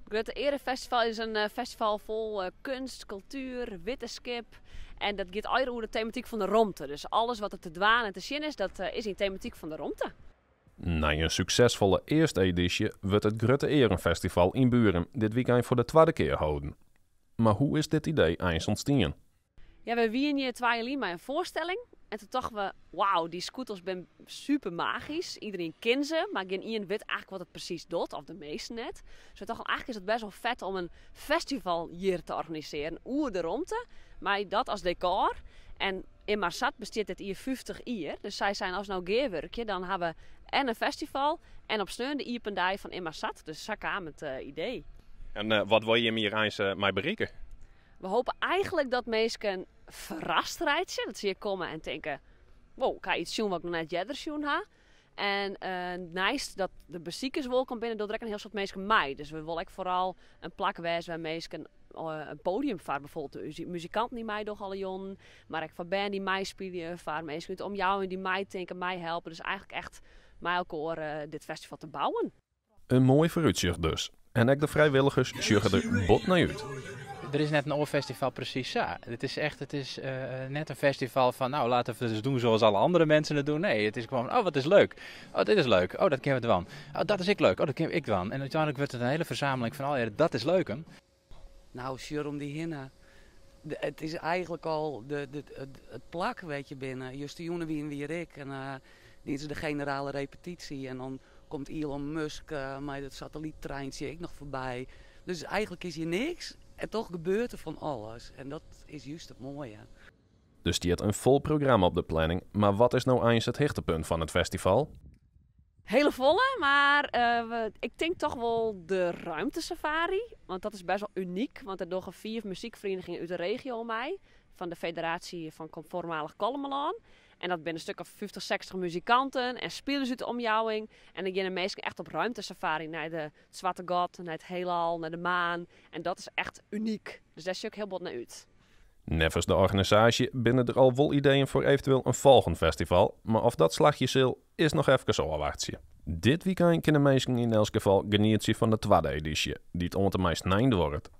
Grutte Earefestival is in festival fol keunst, kultuer, wittenskip. En dat giet allegear oer de tematyk fan de romte. Dus alles wat der te dwaan en te sjen is, dat is yn tematyk fan de romte. Nei in suksesfolle earste edysje wurdt it Grutte Earenfestival yn Burum dit wykein foar de twadde kear holden. Mar hoe is dit idee eins ûntstien? Ja, we wiene hjir 2 jier lyn mei in foarstelling en toen tochten we, wauw, dy skûtels binne super magysk. Iderien ken se, mar gjin ien wit eigentlik wat it presys docht, of de measten net. Dus we tochten, eigentlik is it bêst wol fet om in festival hjir te organisearjen oer de romte, mei dat as dekôr. En Inmarsat bestiet dit jier 50 jier, dus sy seinen, as we no gearwurkje, dan ha we en in festival en op sneon de iepen dei fan Inmarsat. Dus sa kaam it idee. En wat wolle jim hjir eins mei berikke? We hoopje eigentlik dat minsken ferrast reitsje, dat se hjir komme en tinke, wow, ik ha yts sjoen wat ik noch net earder sjoen ha. En neist dat de besikers wolkom binne, docht der ek in hiel soad minsken mei. Dus we wolle ek foaral in plak wêze wêr minsken in podium foar bijvoorbeeld de muzikanten dy't meidogge alle jûnen, mar ek foar bern dy't meispylje, foar minsken út de omjouwing dy't meitinke, meihelpe. Dus eigentlik echt mei elkoar dit festival te bouwen. In moai foarútsicht dus. En ek de frijwilligers sjogge der bot nei út. Der is net in oar festival presys sa. It is echt, it is net in festival fan, nou, laten we het eens doen zoals alle andere mensen het doen. Nee, it is gewoan, oh, wat is leuk. Oh, dit is leuk. Oh, dat kinne we dwaan. Oh, dat is ek leuk. Oh, dat kinne we ek dwaan. En úteinlik wurdt it in hiele fersameling fan allegear, dat is leuk. Nou, sjoch om dy hinne. It is eigentlik al it plak wêr't je binne. Justerjûn wiene we hjir ek en diene se de generale repetysje en dan komt Elon Musk mei dat satellyttreintsje ek noch foarby. Dus eigentlik is hjir niks en toch gebeurt der fan alles. En dat is just it moaie. Der stiet in fol programma op de planning, mar wat is no eins it hichtepunt fan it festival? Hiele folle, mar ik tink toch wol de ruimtesafari. Want dat is bêst wol unyk, want der dogge 5 muzykferienigingen út de regio mei. Fan de federaasje fan voormalig Kollumerlân. En dat binne in stik of 50, 60 muzikanten en spilers út de omjouwing. En dan gean de minsken echt op ruimtesafari nei de Swarte Gat, nei it heelal, nei de maan. En dat is echt unyk. Dus dêr sjoch ik hiel bot nei út. Neffens de organisaasje binne der al wol ideeën foar eventueel in folgjend festival, mar oft dat slagje sil, is noch efkes ôfwachtsje. Dit wykein kinne minsken yn elts gefal genietsje fan de twadde edysje, dy't oant en mei snein duorret.